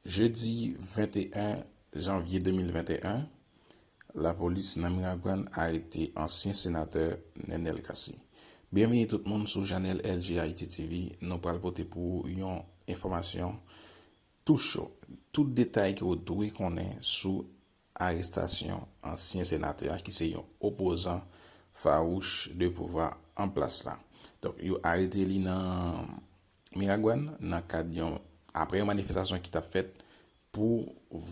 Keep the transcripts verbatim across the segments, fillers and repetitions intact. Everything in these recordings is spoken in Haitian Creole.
Jedi venteyen janvye de mil venteyen, lapolis nan Miragwàn arete ansyen senatè Nenel Cassy. Byenvini tout moun sou chanèl L G Haiti T V. Nou pral pote pou ou yon enfòmasyon tou cho, tout detay ke w dwe konnen sou arestasyon ansyen senatè a, ki se yon opozan fawouch de pouvwa an plas la. Donk, yo arete li nan Miragwàn, nan kad yon, apre yon manifestasyon ki t ap fèt pou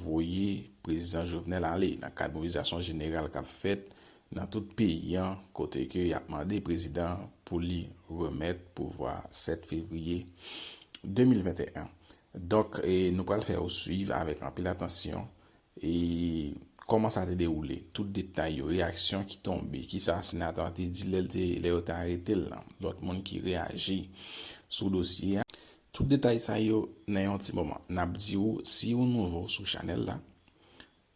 voye prezidan Jovenel ale, nan kad mobilizasyon jeneral k ap fèt nan tout peyi an, kote ke y ap mande prezidan pou li remèt pouvwa sèt fevriye de mil venteyen. Donk, e, nou pral fè w swiv avèk anpil atansyon e kòman sa te dewoule, tout detay yo, reyaksyon ki tonbe, kisa senatè a te di lè l te, lè yo te arete l lan, lòt moun ki reyaji sou dosye a. Tout detay sa yo nan yon ti moman. N ap di w, si w nouvo sou chanèl la,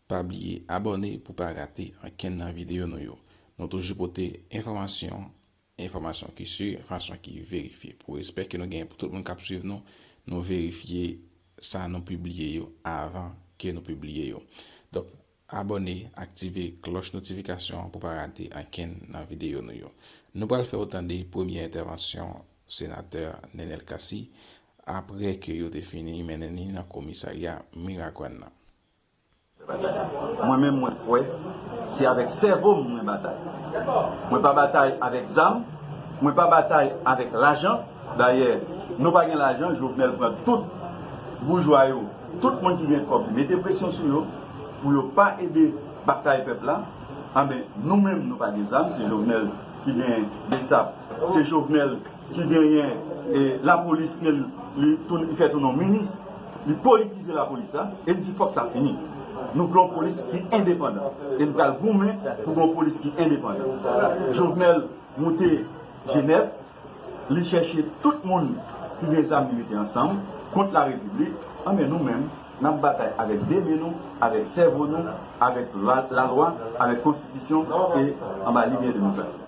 pa bliye abòne pou pa rate ankenn nan videyo nou yo. Nou toujou pote enfòmasyon, enfòmasyon ki si, enfòmasyon ki verifye. Pou respè ke nou genyen pou tout moun k ap swiv nou, nou verifye sa nou pibliye yo avan ke nou pibliye yo. Donk, abòne, aktive klòch notifikasyon an pou pa rate ankenn nan videyo nou yo. Nou pral fè w tande premye entèvansyon senatè Nenel Cassy apre ke yo te fini mennen li nan komisarya Miragwàn nan. Mwen menm, mwen kwè se avèk sèvo m mwen batay. Mwen pa batay avèk zam, mwen pa batay avèk lajan. Dayè, nou pa gen lajan, Jovenel pran tout boujwa yo, tout moun ki gen kòb, li mete presyon sou yo pou yo pa ede batay pèp la. Anben, nou menm, nou pa gen zam, se Jovenel ki gen besap, se Jovenel ki genyen e, lapolis, li, li, tou, li fè tounen yon minis, li politize lapolis la, e n di fòk sa fini. Nou vle yon polis ki endepandan. E n pral goumen pou gen yon polis ki endepandan. Jovenel moute Jenèv, li chèche tout moun ki gen zam li mete ansanm kont larepiblik, anben nou menm, n ap batay avèk de men nou, avèk sèvo nou, avèk la, lalwa, avèk konstitisyon e anba limyè demokrasi.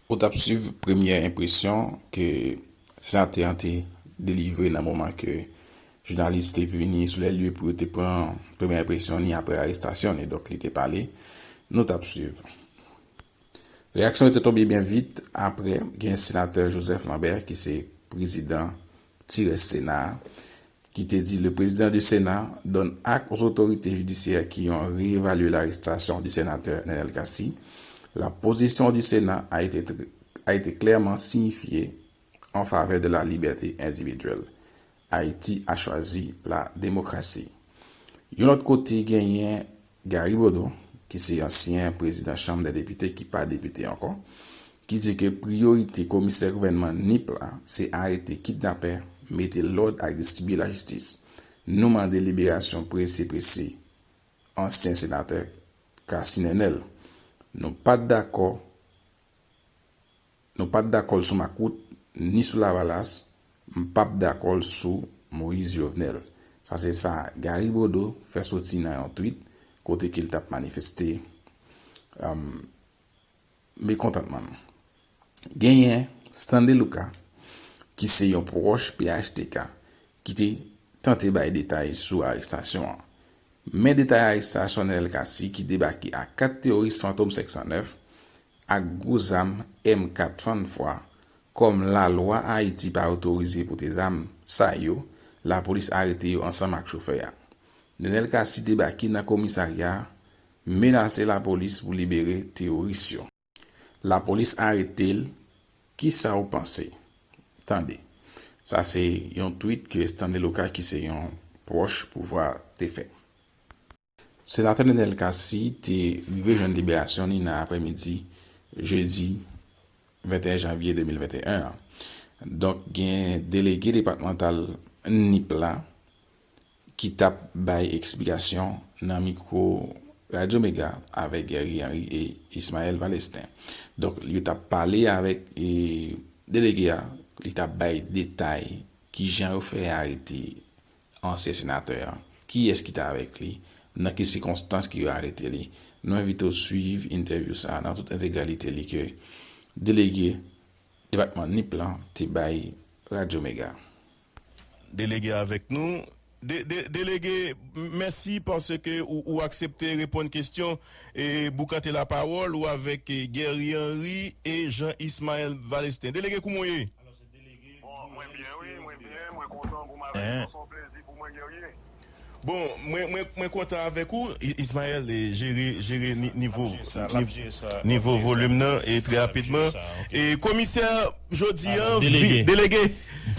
Ou t ap swiv premyè enpresyon ke senatè an te delivre nan moman ke jounalis te vini sou lè lye pou yo te pran premyè enpresyon ni apre arestasyon ni, donk li te pale. Nou t ap swiv. Reyaksyon yo te tonbe byen vit apre gen senatè Joseph Lambert ki se prezidan Tirès Sena a, ki te di, le président du Sénat donne acte aux autorités judiciaires qui ont réévalué l'arrestation du sénateur Nenel Cassy. La position du Sénat a été, a été clairement signifiée en faveur de la liberté individuelle. Haïti a choisi la démocratie. Yon lòt kote, genyen Gary Bodeau, ki se ansyen prezidan Chanm dè Depite ki pa depite ankò, ki di ke priyorite komisè gouvènman Nip la se arete kidnapè, mete lòd ak distribiye lajistis. Nou mande liberasyon prese prese ansyen senatè Cassy Nenel. Nou pa t dakò Nou pa t dakò l sou makout, ni sou lavalas, m p ap dakò l sou Moïse Jovenel. Sa se sa Gary Bodeau fè soti nan yon tweet kote ke l t ap manifeste um, mekontantman l. Genyen Stanley Lucas, ki se yon pwòch P H T K, ki te tante bay detay sou arestasyon an. Men detay arestasyon Nenel Cassy ki debake ak kat teworis Fantom senk san nèf ak gwo zam M kat Fann Fwa, kòm lalwa Ayiti pa otorize pote zam sa yo, lapolis arete yo ansanm ak chofè a. Nenel Cassy debake nan komisarya a, menase lapolis pou libere teworis yo. Lapolis arete l, kisa w panse? Tande. Sa se yon tweet ke Stanley Lucas ki se yon pwòch pouvwa te fè. Senatè Nenel Cassy te rive jwenn liberasyon li nan aprèmidi jedi venteyen janvye de mil venteyen an. Donk, gen delege depatmantal Nip la ki t ap bay eksplikasyon nan mikwo Radyo Mega avèk Guerrier Henry e Ismaël Valestin. Donk, yo t ap pale avèk e, delege a, li t ap bay detay kijan yo fè arete ansyen senatè a, kiyès ki t avèk li, nan ki sikonstans ke yo arete li. Nou envite w swiv entèvyou sa a nan tout entegralite li ke delege depatman Nip lan te bay Radyo Mega. Delege avèk nou, De, de, Delege, mèsi paske ou, ou aksepte reponn kesyon e boukante lapawòl ou avèk e, Guerrier Henry e Jean Ismaël Valestin. Delege, kouman w ye? Bon, mwen byen, wi, mwen byen, mwen kontan pou m avèk nou, se yon plezi pou mwen, Guerrier. Bon, mwen, mwen, mwen kontan avèk ou, I- Ismaël, e jere, jere ni- nivo, nivo volim nan e trè rapidman. E komisè jodi an, delege, delege,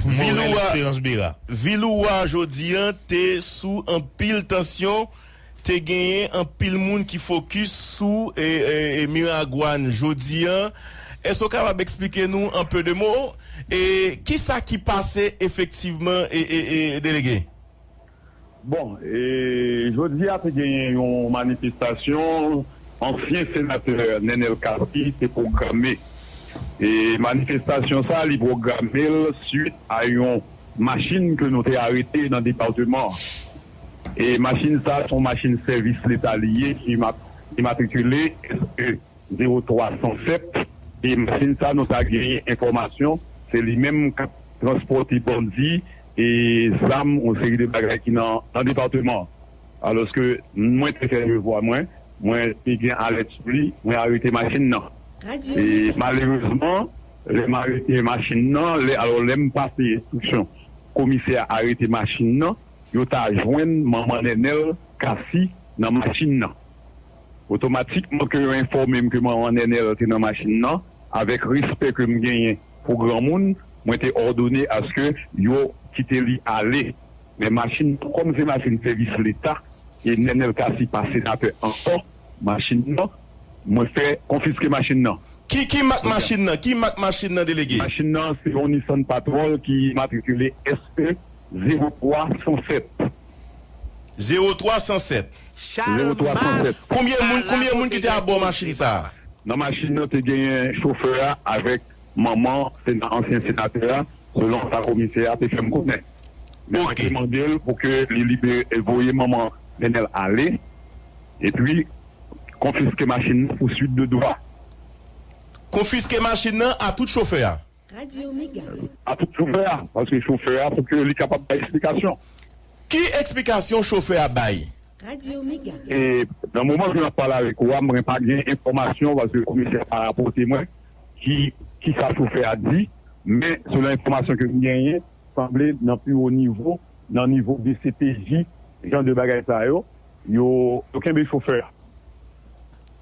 vil ou a, vil ou a jodi an te sou anpil tansyon, te genyen anpil moun ki fokis sou e, e, e Miragwàn jodi an. Èske w kapab eksplike nou an pe de mo? E kisa ki pase efektivman, e, e, e, delege? Bon, e, jodi a te genyen yon manifestasyon ansyen senatè Nenel Cassy te pwograme. E manifestasyon sa, li pwograme l swit a yon machin ke nou te arete nan depatman an. E machin sa, se yon machin sèvis leta li ye ki ma- ki matrikile S E zewo twa san sèt. E machin sa, nou ta genyen enfòmasyon, se li menm k ap transpòte bandi e zam, yon seri de bagay ki nan, nan depatman an. Alòske mwen te fè devwa mwen, mwen te gen alèt sou li, mwen arete machin nan. E malerezman, lè m arete machin nan, lè, alò, lè m pase enstriksyon komisè a arete machin nan, yo ta jwenn manman Nenel Cassy nan machin nan. Otomatikman ke yo enfòme m ke manman Nenel te nan machin nan, avèk respè ke m genyen pou granmoun, mwen te òdone aske yo kite li ale. Men machin nan, kòm se machin sèvis leta, e Nenel Cassy pa senatè ankò, machin nan, mwen fè konfiske machin nan. Ki, ki mak machin nan? Ki mak machin nan, delege? Machin nan, se yon Nissan Patrol ki matrikile S E zewo twa san sèt. Zewo twa san sèt. Zewo twa san sèt. Konbyen moun, konbyen moun ki te abò machin sa a? Nan machin nan, te genyen chofè a avèk manman sena-, ansyen senatè a, selon sa komisè a te fè m konnen. Men mwen te mande l pou ke li libere, voye manman Nenel ale, epi konfiske machin nan pou swit de dwa. Konfiske machin nan a tout chofè a? A tout chofè a, paske chofè a, pou ke li kapab bay eksplikasyon. Ki eksplikasyon chofè a bay? E nan moman ke m ap pale avèk ou a, mwen pa gen enfòmasyon, paske komisè a pa rapòte mwen ki, ki sa chofè a di, men selon enfòmasyon ke m genyen, sanble nan pi wo nivo, nan nivo D C P J, jan de bagay sa yo, yo, yo kenbe chofè a.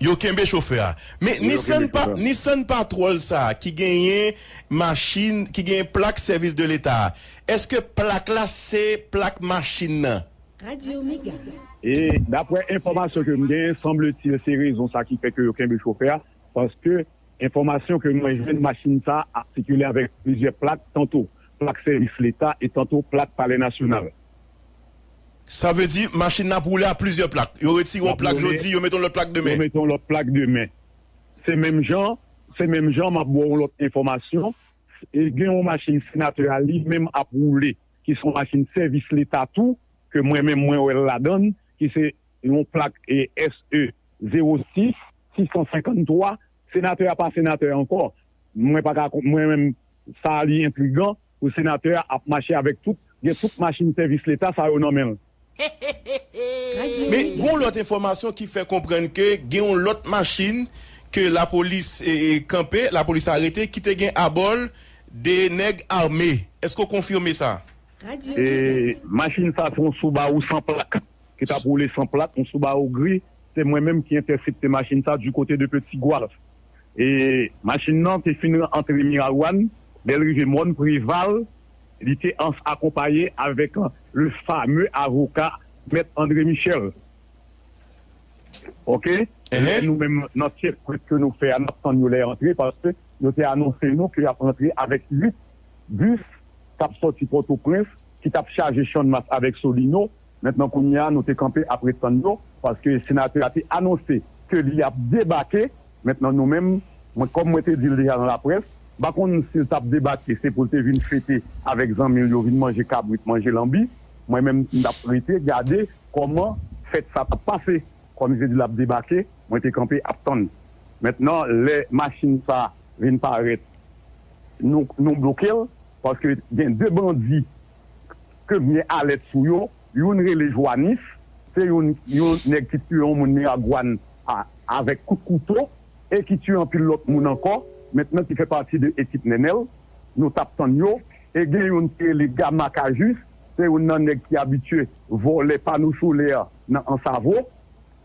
Yo kenbe chofè a. Men Nissan pa, Nissan Patrol sa a, ki genyen machin, ki genyen plak sèvis de leta a, èske plak la se plak machin nan? E daprè enfòmasyon ke m genyen, sanbletil se rezon sa ki fè ke yo kenbe chofè a, paske enfòmasyon ke mwen jwenn, machin sa ap sikile avèk plizyè plak, tanto plak sèvis leta e tanto plak Palè Nasyonal. Sa vle di machin nan ap woule a plizyè plak. Yo retire yon plak jodi, yo mete yon lòt plak demen. Yo mete yon lòt plak demen. Se menm jan, se menm jan m ap ba w yon lòt enfòmasyon. E gen yon machin senatè a li menm ap woule, ki se yon machin sèvis leta tou, ke mwen menm mwen wè l ladan l, ki se yon plak e S E zewo sis sis san senkanntwa. Senatè a pa senatè ankò. Mwen pa ka, mwen menm, sa li entrigan pou senatè a ap mache avèk tout, gen tout machin sèvis leta sa yo nan men l. Men gen yon lòt enfòmasyon ki fè konprann ke gen yon lòt machin ke lapolis e, e, kanpe, lapolis arete, ki te gen abò l de nèg ame. Èske w konfime sa? E machin sa se yon Subaru san plak ki t ap woule san plak, yon Subaru gri. Se mwen menm ki entèsepte machin sa du côté de Petit Goâve. E machin nan te fin antre Miragwàn, lè l rive Mòn Preval, li te an, akonpaye avèk le fameux avocat Mèt André Michel. Oke? Lè nou menm nan checkpoint ke nou fè a, n ap tann yo lè y antre, paske yo te anonse nou ke y ap rantre avèk uit bis k ap sòti Pòtoprens, ki t ap chaje Channmas avèk Solino. Mentnan kounye a, nou te kanpe ap ret tann yo, paske senatè a te anonse ke li ap debake. Mentnan nou menm, mwen, kòm mwen te di l deja nan laprès, m pa konn si l t ap debake, se pou l te vin fete avèk zanmi l yo, vin manje kabrit, manje lanbi. Mwen menm, m t ap rete gade kòman fèt sa t ap pase. Kòm li te di l ap debake, mwen te kanpe ap tann. Mentnan, lè machin sa vin parèt, nou, nou bloke l, paske gen de bandi ke m gen alèt sou yo, Youn rele Joanis, se youn, yon nèg ki tiye yon moun Miragwàn a, avèk kout kouto e ki tiye anpil lòt moun ankò, mentnan ki fè pati de ekip Nènèl. Nou t ap tann yo. E gen youn ki rele Gama Kajis, se youn nan nèg ki abitye vòlè pano solè nan Ansavo,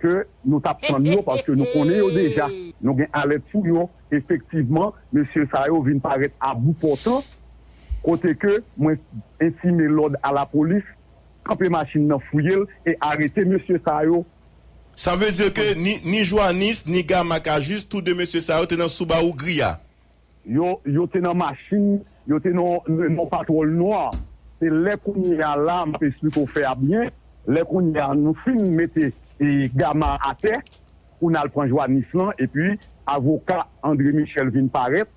ke nou t ap tann yo paske nou konnen yo deja. Nou gen alèt sou yo. Efektivman, mesye sa yo vin parèt a bout pòtan, kote ke mwen entime lòd a lapolis, kanpe machin nan, fouye l e arete mesye sa yo. Sa vle di ke ni, ni Joanis, ni Gama Kajis, tou de mesye sa yo te nan Subaru gri a? Yo, yo te nan machin, yo te nan, nan patwòl nwa. Se lè kounye a la, m ap esplike w fè a byen, lè kounye a nou fin mete e, Gama atè pou n al pran Joanis lan, epi avoka André Michel vin parèt,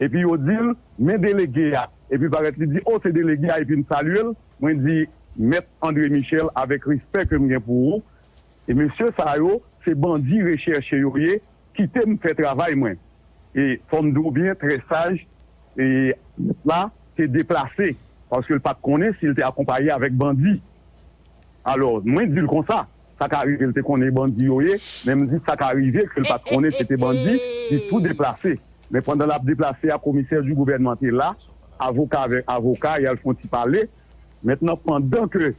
epi yo di l, "Men delege a." Epi parèt li di, "O, se delege a," epi m salye l. Mwen di, "Mèt André Michel, avèk respè ke m gen pou ou, e mesye sa yo, se bandi rechèche yo ye, kite m fè travay mwen." E fò m di w byen, trè saj, e mèt la te deplase, paske l pa t konnen si l te akonpaye avèk bandi. Alò, mwen di l konsa, sa ka rive l te konnen bandi yo ye, men m di sa ka rive ke l pa t konnen se te bandi, li tou deplase. Men pandan l ap deplase a, komisè di gouvènman te la, avoka avèk avoka, y al fè yon ti pale. Mentnan, pandan ke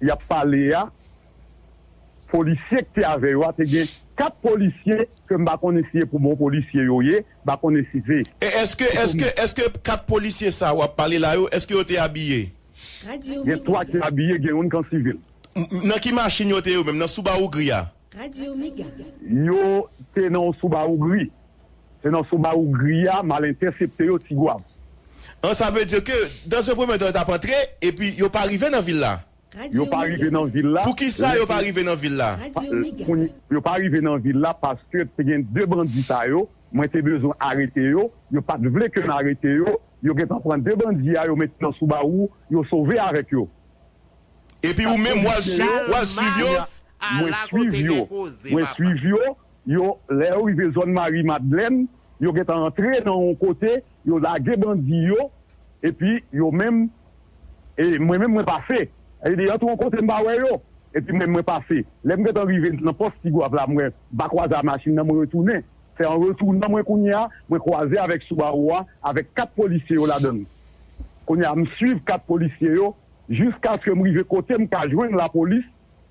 y ap pale a, polisye ki te avè yo a, te gen kat polisye ke m pa konnen si e pou bon polisye yo ye, m pa konnen si se E èske, èske, èske kat polisye sa w ap pale la yo, èske yo te abiye? Gen twa ki abiye, gen youn ki an sivil. M- m- Nan ki machin yo te yo menm? Nan Subaru gri a? Yo te nan yon Subaru gri. Se nan Subaru gri a, m al entèsepte yo Tigwav. An, sa vle di ke, dans un premier temps, yo t ap antre, epi yo pa rive nan vil la? Yo pa rive nan vil la. Pou ki sa yo pa rive nan vil la? Pa- kounye- Yo pa rive nan vil la paske te gen de bandi sa yo, mwen te bezwen arete yo, yo pa t vle ke m arete yo, yo gentan pran de bandi a, yo mete nan Subaru, yo sove avèk yo. Epi ou menm, w al swiv, w al swiv yo? Mwen swiv yo. Mwen swiv yo. Yo, lè yo rive zòn Mari Madlèn, yo gentan antre nan yon kote, yo lage bandi yo, epi yo menm, e mwen menm, mwen pase. E de antre yon kote, m pa wè yo. Epi mwen, mwen pase. Lè m gentan rive nan pòs Tigwav la, mwen pa kwaze a machin nan, mwen retounen. Se an retounan mwen kounye a, mwen kwaze avèk Subaru a, avèk kat polisye yo ladan l. Kounye a, m swiv kat polisye yo, jiskaske m rive kote m ka jwenn lapolis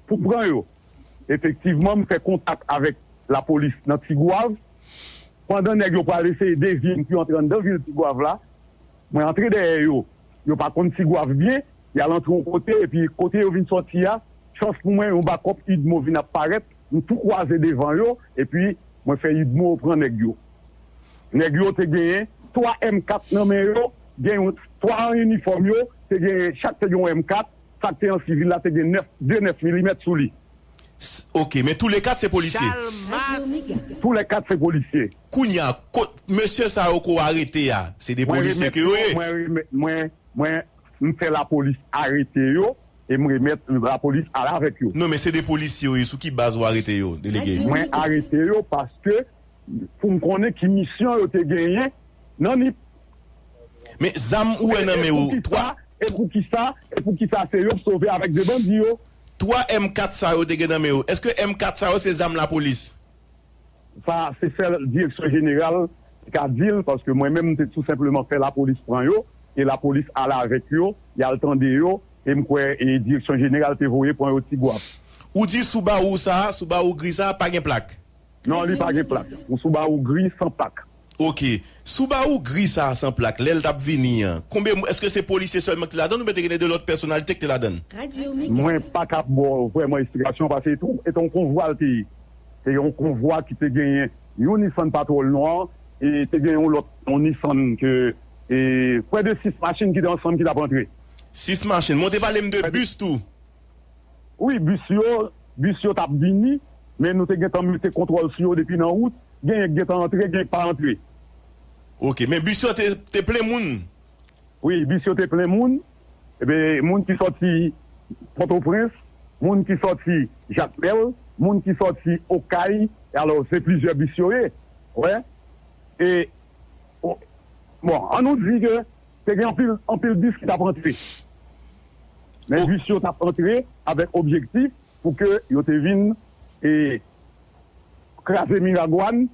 pou pran yo. Efektivman, m fè kontak avèk lapolis nan Tigwav. Pandan nèg yo pral eseye devye m pou yo antre anndan vil Tigwav la, mwen antre dèyè yo. Yo pa konn Tigwav byen, y al antre yon kote, epi kote yo vin sòti a, chans pou mwen, yon bakòp UDMO vin ap parèt, m tou kwaze devan yo, epi mwen fè UDMO pran nèg yo. Nèg yo te genyen twa M kat nan men yo, gen yon, twa an inifòm yo, te genyen, chak te gen yon M kat, sa k te an sivil la te gen nèf, de nèf milimèt sou li. S- Ok, men tou le kat se polisye. Tou le kat se polisye. Kounye a, kot mesye sa yo ke w arete a, se de polisye ke yo ye? Mwen remèt, mwen, mwen, m fè lapolis arete yo, e m remèt lapolis al avèk yo. Non, men se de polisye yo ye, sou ki baz ou arete yo, delege? Mwen arete yo paske pou m konnen ki misyon yo te genyen nan Nip. Men zam ou wè nan men yo, twa, e pou kisa, e pou kisa se yo k sove avèk de bandi yo? Twa M kat sa yo te gen nan men yo, èske M kat sa yo se zam lapolis? Sa, se sèl direksyon jeneral ki ka di l, paske mwen menm, m te tou senpleman fè lapolis pran yo, e lapolis al avèk yo, y al tande yo, e m kwè, e direksyon jeneral te voye pran yo Tigwav. Ou di Subaru sa, Subaru gri sa, pa gen plak? Non, li pa gen plak. Yon Subaru gri san plak. Ok. Subaru gri sa a san plak, lè l t ap vini an, konbyen, èske se polisye sèlman ki te ladan l oubyen te gen de lòt pèsonalite ki te ladan l? Mwen pa ka ba w vrèman esplikasyon paske se yon konvwa l te ye. Se yon konvwa ki te genyen yon Nissan Patrol nwa, e te gen yon lòt, yon Nissan ke, e, prè de sis machin ki te ansanm ki t ap antre. Sis machin. Men w te pale m de bis tou. Wi, bis yo, bis yo t ap vini, men nou te gentan mete kontwòl sou yo depi nan wout. Genyen k gentan antre, genyen k pa antre. Ok, men bis yo te, te plen moun? Wi, bis yo te plen moun. Ebe, moun ki sòti Pòtoprens, moun ki sòti Jakmèl, moun ki sòti Okay, alò, se plizyè bis yo ye. Wè. E, o, bon, an nou di ke te gen anpil, anpil bis ki t ap antre. Men, ok, vis yo t ap antre avèk objektif pou ke yo te vin e kraze Miragwàn,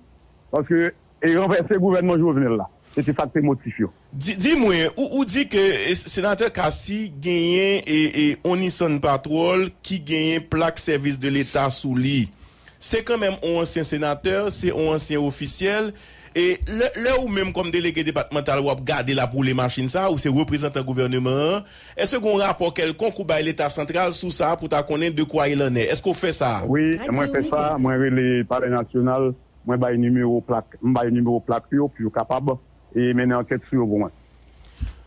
paske, e ranvèse gouvènman Jovenel la. Se te sa k te motif yo. Di, di mwen, ou, ou di ke, e, senatè Cassy genyen e, e, on Nissan Patrol ki genyen plak sèvis de leta sou li. Se kanmenm on ansyen senatè, se on ansyen ofisyèl. E lè, lè ou menm kòm delege depatmantal w ap gade l ap woule machin sa, ou se reprezantan gouvèneman an, èske gen yon rapò kèlkonk ou bay Leta santral sou sa pou ta konnen de quoi il en est? Èske w fè sa? Wi, mwen fè sa, mwen rele Palè Nasyonal, mwen bay nimewo plak, m bay nimewo plak yo pou yo kapab e mennen ankèt sou yo pou mwen.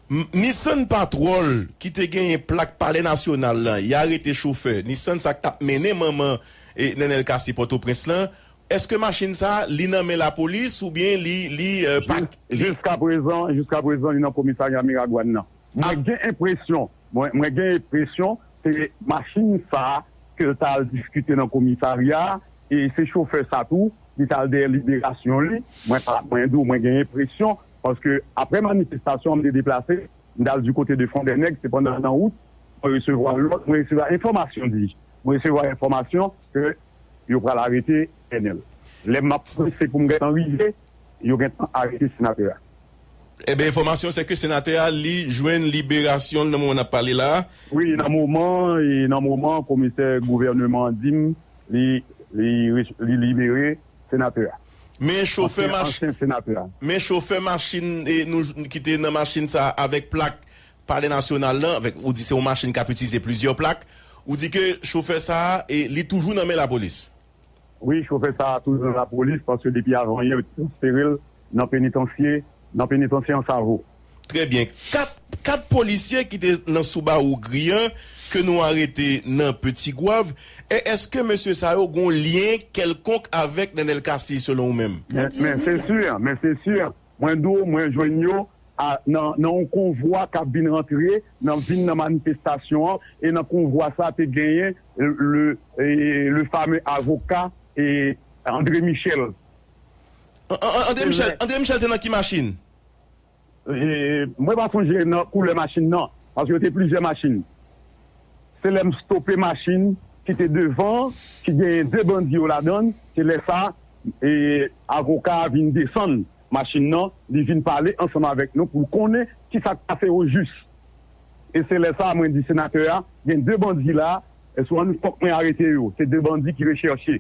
M- Nissan Patrol ki te genyen plak Palè Nasyonal lan, y arete chofè Nissan sa k t ap mennen manman e Nenel Cassy Pòtoprens lan. Èske machin sa a, li nan men lapolis oubyen li, li, euh, pa, li Jiskaprezan, jiskaprezan, li nan komisarya Miragwàn nan. Mwen gen enpresyon, mwen, mwen gen enpresyon, se machin sa a ke l t al diskite nan komisarya a, e se chofè sa tou, li t al dèyè liberasyon li. Mwen pa, mwen di w, mwen gen enpresyon, paske apre manifestasyon an, m te deplase, m t al di kote de Fondènèg, se pandan nan wout, mwen resevwa lòd, mwen resevwa enfòmasyon, di, mwen resevwa enfòmasyon ke yo pral arete Nenel. Lè m ap prese pou m gentan rive, yo gentan arete senatè a. Ebyen, enfòmasyon se ke senatè a, li jwenn liberasyon l nan moman n ap pale la a. Wi, nan moman, e nan moman, komisè gouvèneman an di m, li, li, li libere senatè a. Men chofè Ansyen, mach- ansyen senatè a. Men chofè machin, e, nou, ki te nan machin sa a avèk plak Palè Nasyonal lan, avèk, ou di se yon machin k ap itilize plizyè plak, ou di ke chofè sa a, e, li toujou nan men lapolis. Wi, chofè sa a toujou nan lapolis, paske depi avan yè, yo te transfere l nan penitansye, nan penitansye Ansavo. Trè byen. Kat, kat polisye ki te nan Subaru gri an ke nou arete nan Petit Goâve, e èske mesye sa yo gon lyen kèlkonk avèk Nenel Cassy, selon ou menm? Men, men se si, men se si. Mwen di w, mwen jwenn yo a, nan, nan yon konvwa k ap vin rantre, nan vin nan manifestasyon an, e nan konvwa sa te genyen le, e, le fameux avocat, e, André Michel. An- an- André Michel, André Michel te nan ki machin? E, mwen pa sonje nan koulè machin nan, paske yo te plizyè machin. Se lè m stope machin ki te devan, ki genyen de bandi yo ladan l, se lè sa, e, avoka a vin desann machin nan, li vin pale ansanm avèk nou pou l konnen ki sa k pase o jis. E se lè sa a mwen di senatè a, gen de bandi la, e sou ann fòk mwen arete yo. Se de bandi ki rechèche.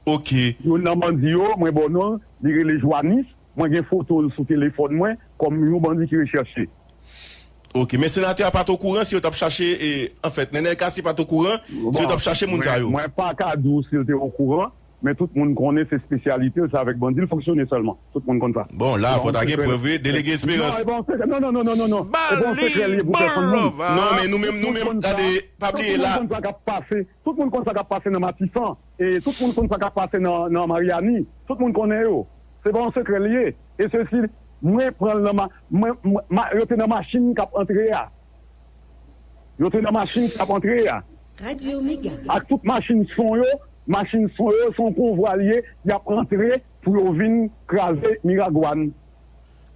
Ok. Youn nan bandi yo, mwen ba w non, li rele Joanis. Mwen gen foto l sou telefòn mwen kòm yon bandi ki rechèche. Ok, men senatè a pa t okouran si yo t ap chache, e, anfèt, Nenel Cassy pa t okouran si yo t ap chache moun sa yo. Mwen pa ka di w si l te okouran, men tout moun konnen se espesyalite l, se avèk bandi l fonksyone sèlman. Tout moun konn sa. Bon, la, fò ta gen prèv, wi, Delege Esperans. Non, e pa yon sekrè, non, non, non, non, non, non. E pa yon sekrè li ye pou pèsonn moun. Non, men nou menm, nou menm, gade, pa bliye la. Tout moun konn sa k ap pase. Tout moun konn sa k ap pase nan Matisan. E tout moun konn sa k ap pase nan, nan Maryani. Tout moun konnen yo. Se pa yon sekrè li ye. E sesi, mwen pran l nan ma, mwen, mwen, ma, yo te nan machin k ap antre a. Yo te nan machin k ap antre a. Radyo Mega. Ak tout machin son yo, machin son yo, se yon konvwa li ye, y ap antre pou yo vin kraze Miragwàn.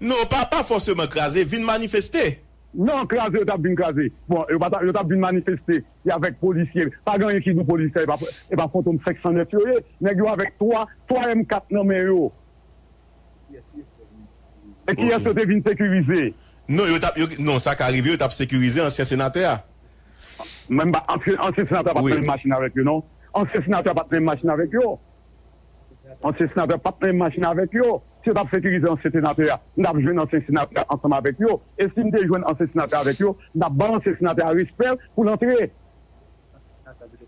Non, pa, pa fòseman kraze, vin manifeste. Non, kraze yo t ap vin kraze. Bon, yo pa t, yo t ap vin manifeste. E avèk polisye. Pa gen anyen ki di w polisye, e pa, e pa Fantom senk san nèf yo ye. Nèg yo avèk twa, twa M kat nan men yo. E kiyès yo te vin sekirize? Non, yo t ap, yo, non, sa ka rive, yo t ap sekirize ansyen senatè a. Menm pa, ansyen, ansyen senatè a pa t nan menm machin avèk yo, non. Ansyen senatè a pa t nan menm machin avèk yo. Ansyen senatè pa t nan menm machin avèk yo. Si yo t ap sekirize ansyen senatè a, m t ap jwenn ansyen senatè a ansanm avèk yo. E si m te jwenn ansyen senatè a avèk yo, m t ap ban ansyen senatè a respè l pou l antre.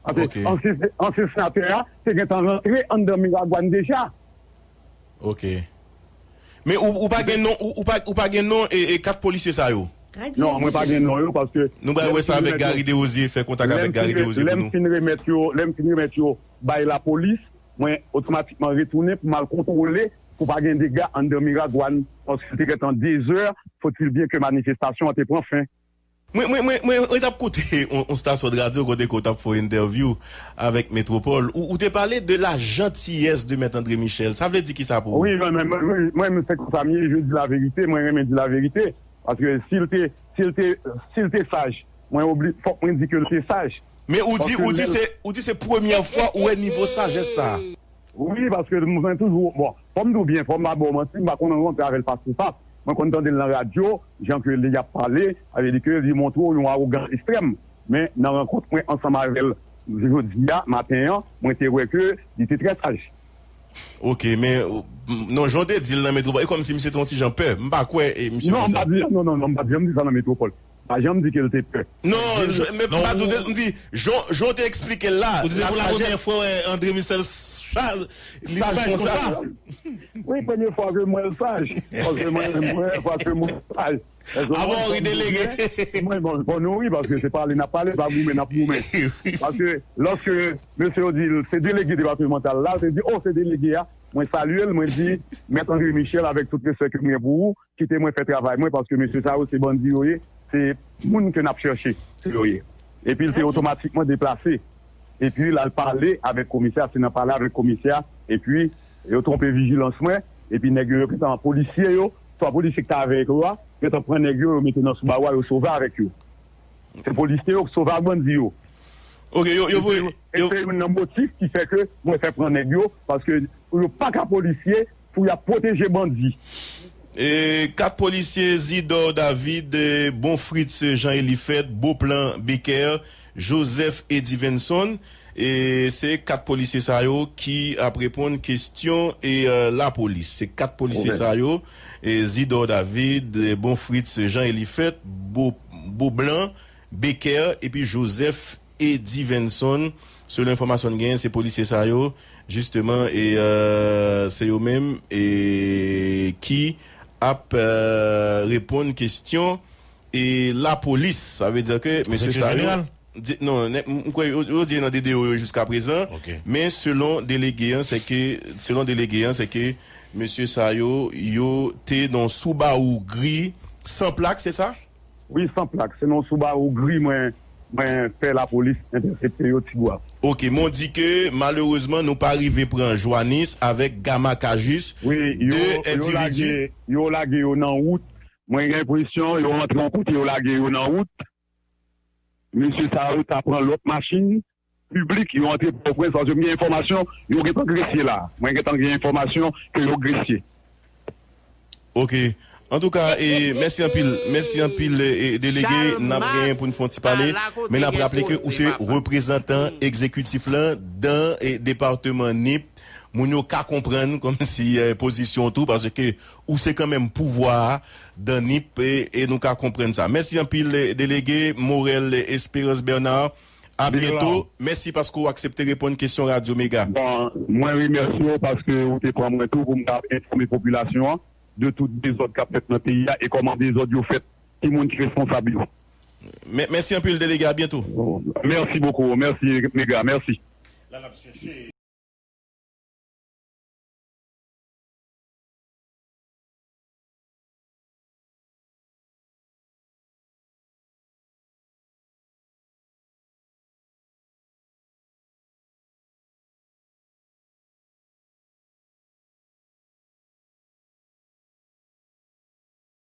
Paske ansyen, ansyen senatè a te gentan rantre anndan Miragwàn deja. Ok. Men ou, ou pa gen non, ou, ou pa, ou pa gen non e, e kat polisye sa yo? Non, mwen pa gen non yo paske nou pral wè sa avèk Gary Desrosiers, fè kontak avèk Gary Desrosiers pou nou. Lè m fin remèt yo, lè m fin remèt yo bay lapolis, mwen otomatikman retounen pou m al kontwole pou pa gen dega anndan Miragwàn, paske l te gentan de zè, faut-il bien que manifestasyon an te pran fen. Mwen, mwen, mwen, mwen, mwen t ap koute on, on stasyon de radyo kote ke w t ap fè yon entèvyou avèk Metropole. Ou, ou te pale de la gentillesse de Maître André Michel. Sa vle di kisa pou ou? Wi, mwen, mwen, mwen, mwen, mwen, se konsa m ye, je dis la vérité, mwen renmen di laverite. Paske si l te, si l te, si l te saj, mwen obli, fòk mwen di ke l te saj. Men ou di, ou di se, ou di se premyè fwa ou wè nivo sajès sa a. Wi, paske mwen toujou, bon, fò m di w byen, fò m pa ba w manti, m pa konn rankontre avè l fas pou fas. Mwen konn tande l nan radyo, jan ke li ap pale, sa vle di ke li montre w yon awogans ekstrèm. Men nan rankont mwen ansanm avè l jodi a, maten an, mwen te wè ke li te trè saj. Ok, men, non, jan w te di l nan Metwopòl, e kòmsi misye te yon ti jan pè. M pa kwè, e, misye konsa. Non, m pa di, non, non, non, m pa janm di sa nan Metwopòl. Pa janm di ke l te pè. Non, men m pa di w te, m di, jan, jan w te eksplike l la. Ou di se pou la premyè fwa w wè André Michel saj, li saj konsa. Wi, premye fwa ke m wè l saj. Paske mwen, mwen, paske mwen saj. Èske w konprann sa m di byen? Mwen, bon, fò nou ri, paske se pale n ap pale, pa goumen n ap goumen. Paske lòske mesye yo di l se delege depatmantal la, l te di, o, se delege a. Mwen salye l, mwen di, Mèt André Michel, avèk tout respè ke m gen pou ou, kite mwen fè travay mwen, paske mesye sa yo se bandi yo ye, se moun ke n ap chèche, se yo ye. Epi l te otomatikman deplase. Epi l al pale avèk komisè a, se nan pale avèk komisè a, epi yo twonpe vijilans mwen, epi nèg yo, yo gentan polisye yo, twa polisye ki t avèk yo a, gentan pran nèg yo, yo mete nan Subaru a, yo sove avèk yo. Se polisye yo ki sove ak bandi yo. Ok, yo, yo voye, e se youn nan motif ki fè ke mwen fè pran nèg yo, paske yo pa ka polisye pou y ap pwoteje bandi. E, kat polisye, Zidor David, e, Bonfritz Jean Elifet, Beauplan Becker, Joseph Edivenson, e se kat polisye sa yo ki ap reponn kesyon e, e, lapolis. Se kat polisye sa yo, e, Zidor David, e, Bonfritz Jean Elifet, Bo-, Beaublanc, Becker epi Joseph Edivenson. Selon enfòmasyon n genyen, se polisye sa yo, jisteman, e, e, se yo menm, e, ki ap, e, reponn kesyon, e, lapolis. Sa vle di ke mesye sa yo, di, non, nè, m, m kwè yo, yo di nan dede yo jiska prezan, men selon delege an, se ke, selon delege an, se ke mesye sa yo, yo te nan Subaru gri, san plak, se sa? Wi, san plak. Se nan Subaru gri mwen, mwen fè lapolis entèsepte yo Tigwav. Ok, men w di ke malerezman nou pa rive pran Joanis avèk Gama Cajuste, de endividi. Wi, yo, yo lage, yo lage yo nan wout. Mwen gen enpresyon yo antre yon kote yo lage yo nan wout. Mesye sa yo ta pran lòt machin piblik, yo antre Pòtoprens, paske m gen enfòmasyon, yo gentan gresye la. Mwen gentan gen enfòmasyon ke yo gresye. Ok. Antouka, e, mèsi anpil. Mèsi anpil, e, e, delege. N ap genyen pou n fè yon ti pale. Men n ap raple ke ou se reprezantan egzekitif lan dan, e, depatman Nip. Moun yo ka konprann kòmsi, e, pozisyon w tou, paske ou se kanmenm pouvwa a dan Nip, e, e nou ka konprann sa. Mèsi anpil, e, delege Morel Espérance Bernard. A byento. Mèsi paske w aksepte reponn kesyon Radyo Mega. Bon, mwen remèsye w paske ou te pran mwen tou pou m ta enfòme popilasyon an de tout dezòd k ap fèt nan peyi a e kòman dezòd yo fèt, ki moun ki responsab yo. Mè-, mèsi anpil, delege. A byento. Mèsi bokou. Mèsi, Mega. Mèsi.